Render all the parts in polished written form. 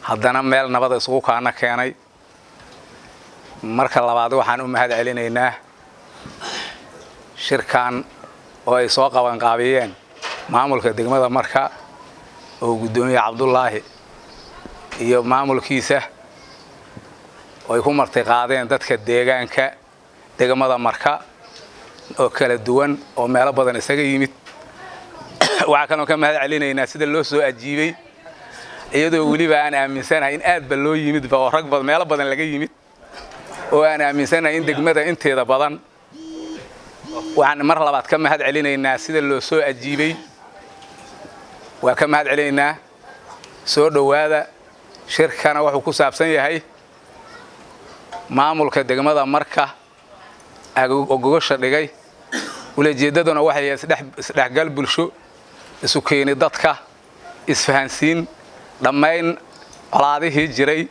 Haddana meel nabada isugu kaana keenay. Marka labaad, waxaan u mahad celinaynaa shirkan oo ay soo qabanqaabiyeen maamulka degmada Marka oo guddoomiye Cabdulaahi iyo maamulkiisa oo ay ku marti qaadeen dadka deegaanka degmada Marka oo kala duwan oo meelo badan isaga yimid. Waxaa kaloo ka mahad celinaynaa sida loo soo ajiibay, iyadoo weliba aan aaminsanahay in aadba loo yimidba oo rag meelo badan laga yimid, oo aan aaminsanahay in degmada inteeda badan. Waxaan mar labaad ka mahad celinaynaa sida loo soo ajiibay. Waa ka mahad celinaynaa. Soo dhowaada. Shirkana wuxuu ku saabsan yahay maamulka degmada Marka oo gogosha dhigay. Ulajeeddaduna waxay isdhexgal bulsho, isu keeni dadka, isfahansiin, dhammayn colaadihii jiray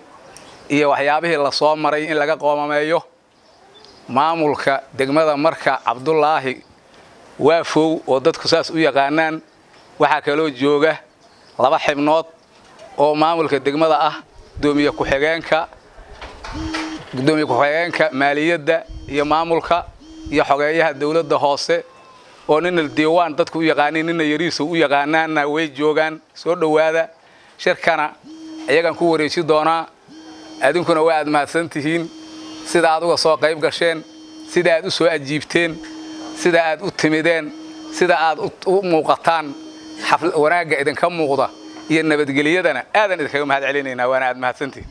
iyo waxyaabihii la soo maray in laga qoomameeyo. Maamulka degmada Marka, Cabdulaahi Waafow oo dadku saas u yaqaanaan, waxaa kaloo jooga laba xibnood oo maamulka degmada ah, gudoomiye ku-xigeenka maaliyadda iyo maamulka iyo xogeeyaha dowladda hoose, oo nina diiwaan dadku u yaqaaniin, nina Yariisu u yaqaanaanna way joogaan. Soo dhowaada. Shirkana iyagaan ku wareeji doonaa. Adinkuna waa aad mahadsan tihiin sida aad uga soo qayb gasheen, sida aad u soo ajiibteen, sida aad u timideen, sida aad u muuqataan, wanaagga idinka muuqda iyo nabadgelyadana aadan idinkaga mahad celinaynaa, waana aad mahadsantihiin.